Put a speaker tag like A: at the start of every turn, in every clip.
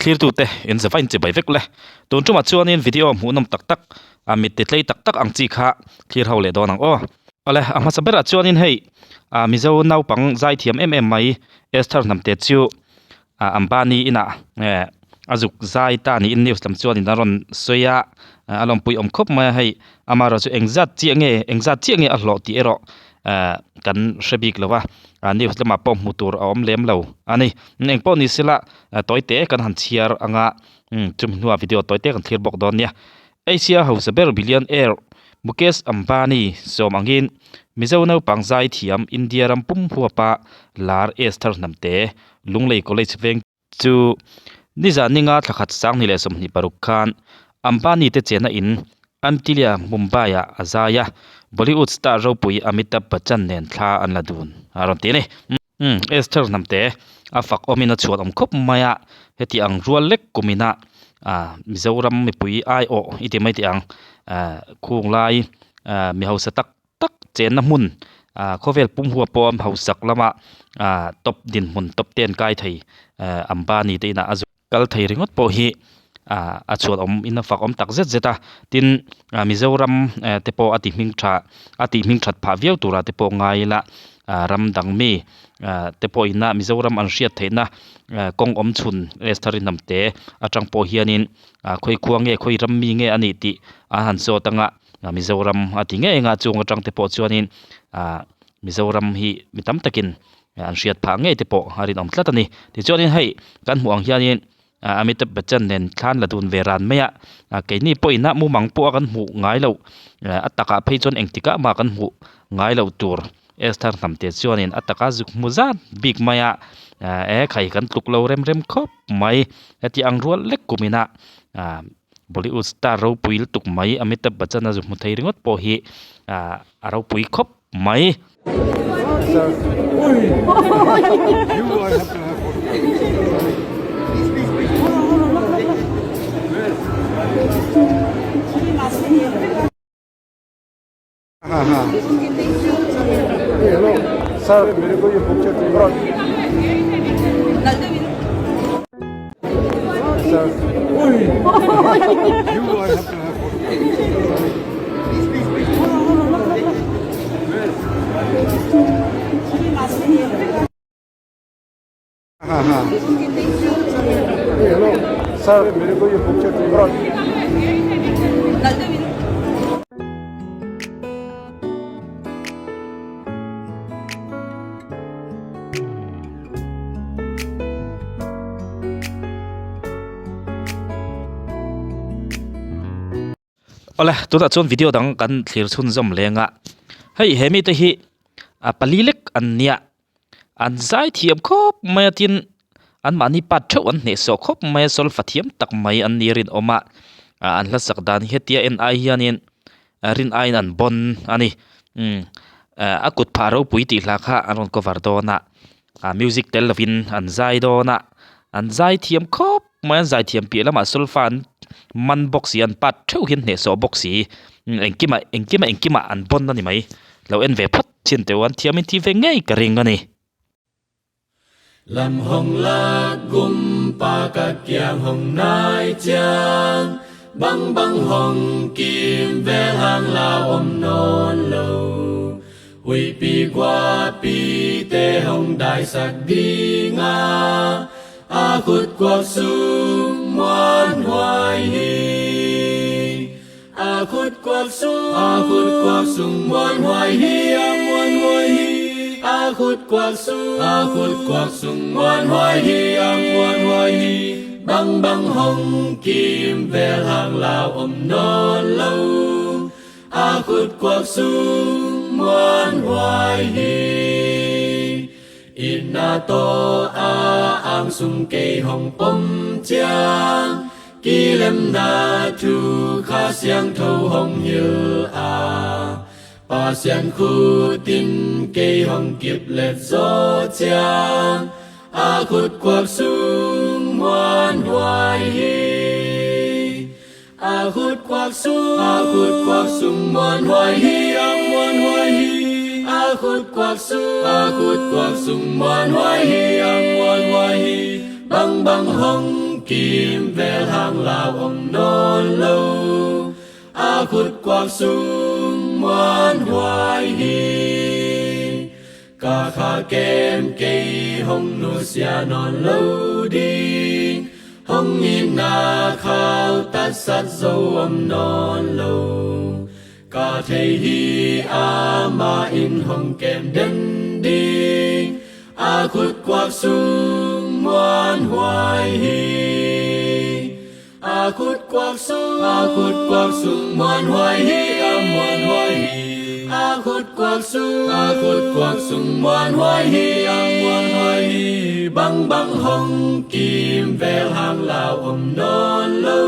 A: Thlirtute in zava in chibai vek le. Tun tumah chuanin video hmuhnawm tak tak, a mit ti tlei tak tak ang chi kha thlir ho leh dawn ang aw. Awle, a hmasa berah chuanin hei ah Mizo naupang zai thiam em em mai Esther Hnamte chu ah Ambani inah eh a zuk zai ta niin news lam chuanin a rawn sawi a, a lawmpui awm khawp mai a hei amaherawh chu engzat chiah nge engzat chiah nge a hlawh tih erawh eh kan hre bik lo a, ah news lamah pawh hmuh tur a awm lem lo a ni. Engpawh ni sela tawi te kan han chhiar anga chumi hnuah video tawi te kan thlir bawk dawn nia. Asia hausa ber billionaire Mukesh Ambani sawm angin Mizo naupang zai thiam India ram pum huapa lar Esther Hnamte Lunglei College veng chu nizan ninga thla khat sanghnih leh 26 khan Ambani te chena in Antilia Mumbai ah a zai a, Bollywood star ropui Amitabh Bachchan nen thla an la dun a rawn ti a ni. Umm Esther Hnamte a fak awmin a chhuat awm khawp mai a, heti ang rual lek kumina ah Mizoram mipui aiawh i ti mai teh ang ah khung lai ah mi hausa tak tak chenna hmun ah khawvel pum huap pawh a hausak lama ah top dinhmun top ten kai thei ah Ambani te inah a zu. Kal thei ringawt pawh hi ah a chhuat awm in a fak awm tak zet zet a tin ah Mizoram eh te pawh a ti hming tha a tih hming that phah viau turah te pawh ngai ila ah ram dang mi ah te pawh ina Mizoram an hriat theihna eh kawng awm chhun Esther i hnam te atang pawh hianin ah khawi khua nge khawi ram mi nge a nih tih a han zawt anga Mizoram a ti ngei anga chung atang te pawh chuanin ah Mizoram hi mi tam takin an hriat phah ngei te pawh a rinawm tlat a ni tichuanin hei kan hmuh ang hianin ah Amitabh Bachchan nen thlan la dun ve ran mai a ah keini pawhin a mumang pawh a kan hmuh ngai loh a takah phei chuan engtikah mah kan hmuh ngai loh tur Esther Hnamte chuanin a taka zuk hmu zat bik mai a ah e khai kan tluk lo rem rem khawp mai heti ang rual lek kumina ah Bollywood star ropui lutuk mai Amitabh Bachchan a zu hmu thei ringawt pawh hi ah a ropui khawp mai. Awle tunah chuan video dang kan thlir chhunzawm leng a hei he mite hi a pali lek an nia an zai thiam khawp mai a tin anmahni part theuh an hnehsawh khawp mai a solfa thiam tak mai an ni rinawm a ah an hlasak dan hi hetia en ai hianin rin aiin an bawn a ni umm a kut phah ropui tih hla kha an rawn cover dawn a ah music tel lovin an zai dawn a an zai thiam khawp mai an zai thiam piah lamah solfa an man bawk si an part theuh hian hnehsawh bawk si engkimah engkimah engkimah an bawn a ni mai lo en ve phawt chin teuh an thiam in tih ve ngei ka ring a ni.
B: Lam hawng lak gum pa ka kiang hawng nai chiang bang bang hawng kim vel hang la awm nawn lo hui pi qua pi te hawng dai sak ding a a khut quak sung muan hoai hi a khut quak sung a khut quak sung muan hoai hi a muan hoai hi a khut quak sung a khut quak sung muan hoai hi a muan hoai hi bang bang hong kim vel hang lao awm nawn lo a khut quak sung muan hoai hi in na to a ang sung kei hong pom chiang ki lem na thu kha siang tho hong hil a pa siang khu tin kei hong kip let zo chiang a khut quak sung muan hoai hi a khut quak sung a khut quak sung muan hoai hi a muan hoai hi a khut quak sung a khut quak sung muan hoai hi a muan hoai hi bang bang hong. kim vel hang lau awm nawn lo A khut kuak sung muan huai hi Ka kha kem kei hong nu sia nawn lo ding Hong im na khau tat sat zo awm nawn lo Ka thei hi a ma in hong kem den ding A khut kuak sung muan huai hi A khut kuak sung A khut kuak sung muan huai hi A muan huai hi A khut kuak sung A khut kuak sung muan huai hi A muan huai hi Bang bang hong kim vel hang lau awm nawn lo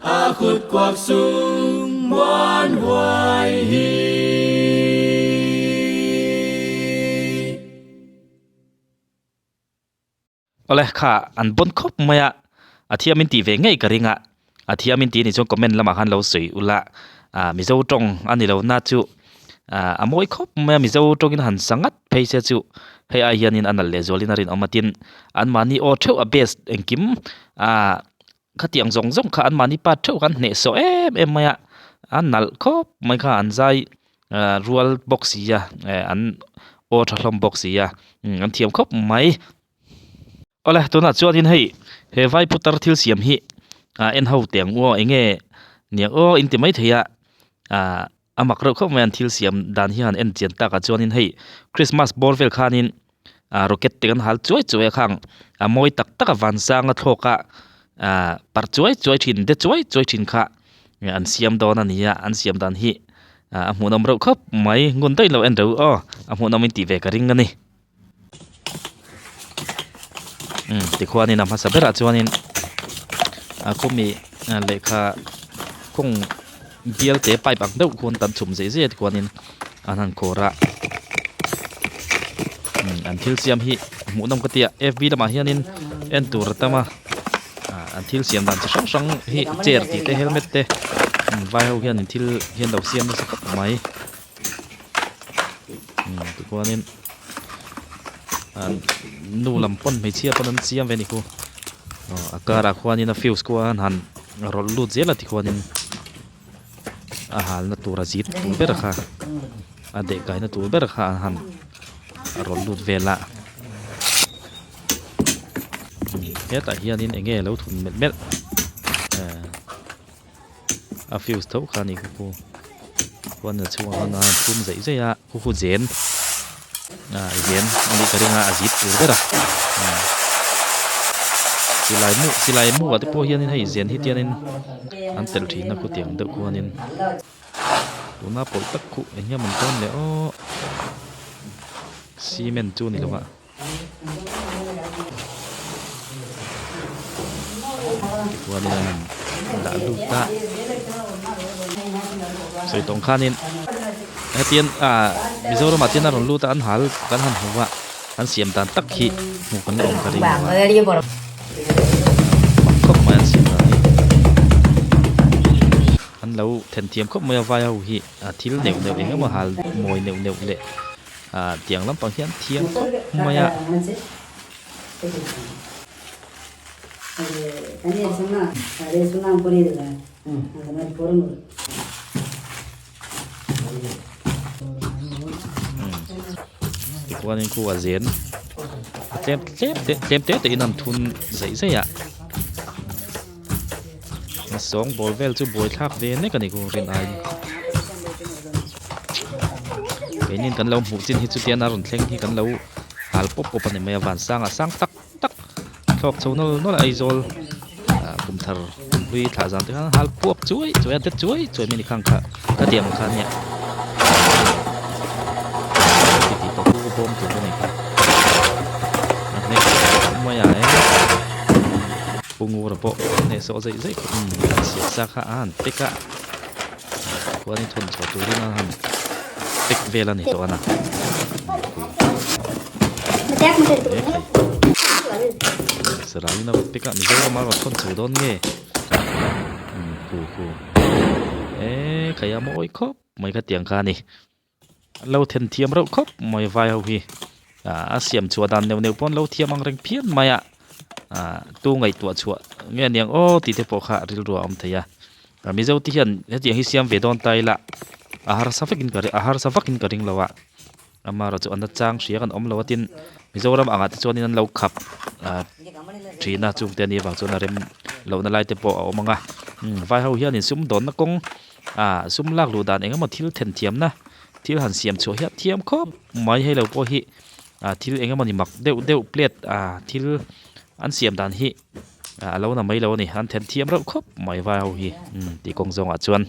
B: A khut kuak sung muan huai hi.
A: Awle kha an bawn khawp mai a, a thiam in tih ve ngei ka ring a, a thiam in tih anih chuan comment lamah khan lo sawi ula, ah Mizo tawng a ni lo na chu ah a mawi khawp mai a Mizo tawngin han sa ngat phei se chu hei ai hianin a nalh leh zualin a rinawm a tin anmahni aw theuh a best engkim ah Khatiang zawng zawng kha anmahni pa theuh khan hnehsawh em em mai a, a nalh khawp mai kha an zai ah rual bawk si a eh an aw tha hlawm bawk si a umm an thiam khawp mai. Awle tunah chuanin hei he vai putar thil siam hi ah en ho teh ang u aw eng nge niang aw in ti mai thei a ah a mak reuh khawp mai an thil siam dan hian en chian takah chuanin hei Christmas bawr vel khanin ah rocket te kan hal chuai chuai a khang a mawi tak tak a vansang a thlawk a ah parh chuai chuai thin de chuai chuai thin kha an siam dawn a ni a an siam dan hi ah a hmuhnawm reuh khawp mai ngun daih lo en reuh aw a hmuhnawm in tih ve ka ring a ni umm tikhuanin a hmasa berah chuanin a khawmi lehkha kawng bial te pipe ang deuh khuan tan chhum zeh zeh a tikhuanin an han khawr a umm an thil siam hi hmuhnawm ka ti a f b lamah hianin en tur a tam a ah an thil siam dan chi hrang hrang hi chair tih te helmet te vai ho hian thil hi an lo siam nasa khawp mai umm tikhuanin an nu lam pawn hmeichhia pawn an siam ve a ni khu aw a karah khuanin a fuse khuan an han rawlh lut zel a tikhuanin a halna tur a zit tur ber kha a deh kaina tur ber kha an han rawlh lut vel a hetah hianin eng nge lo thun melh melh eh a fuse tho kha a ni khu khuan a chhungah khan a han phum zeih zeih a khu khu zen ah zen a nih ka ring a a zit tur ber a silai mu silai mu ah te pawh hianin hei zen hi tianin an telh thin a khutiang deuh khuanin tuna pawlh tak khuh eng hian an tawn leh aw cement chu a ni lo a. Tikhuanin an han dah lut a sawi tawng khanin hetiang ah Mizoramah te hian a rawn lut a an hal kan han hmu a an siam dan tak hi hmuh kan la awm ka ring lo a mak khawp mai an siam dan hi an lo then thiam khawp mai a vai ho hi a thil neuh neuh eng emaw hal mawi neuh neuh leh. Ah tiang lampang hian thiam khawp mai a. Tichuanin khu a zen a tlem tlem te tlem te te in an thun zeih zeih a. A sawng bawl vel chu buai thlak ve nek a ni ku rin aiin keinin kan lo hmuh chin hi chu tian a rawn thleng hi kan lo hal pawp pawp a ni mai a vansangah sang tak tak thlawk chho nawl nawl a Aizawl ah kum thar kum hlui thlah zan te khan hal puak chuai chuai a det chuai chuai mai a ni khang kha khatiang ang kha ania ti tih tawh chu bawm tur a ni kha a hnek mai a e. Pu Ngura pawh hnehsawh zeih zeih khawp in an siam sa kha a han pack a, khuanin thawn chhuah turin a han pack vel a ni tawh a na. Sarangin a rawn pack a, Mizoram a rawn thawn chho dawn nge? Khu khu e khai a mawi khawp mai kha tiang kha a ni. An lo then thiam reuh khawp mai vai ho hi ah a siam chhuah dan neuh neuh pawh an lo thiam ang reng phian mai a. Ahh tu ngaihtuah chhuah nge aniang aw tih te pawh kha rilru a awm thei a Mizo te hian hetiang hi siam ve dawn ta ila a harsa vekin ka a harsa vakin ka ring lo a amaherawhchu chu an nachang hria kan awm lo a tin Mizoram angah te chuanin an lo khap ah thin a chungte a nih avang chuan a rem lohna lai te pawh a awm ang a vai ho hianin sum dawnna kawng ah sum lak luh dan eng emaw thil then thiamna thil han siam chhuah hian thiam khawp mai hei lo pawh hi ah thil eng emawni mak deuh deuh plate ah thil an siam dan hi ah a lo na mai lo a ni an then thiam reuh khawp mai vai ho hi umm tih kawng zawngah chuan.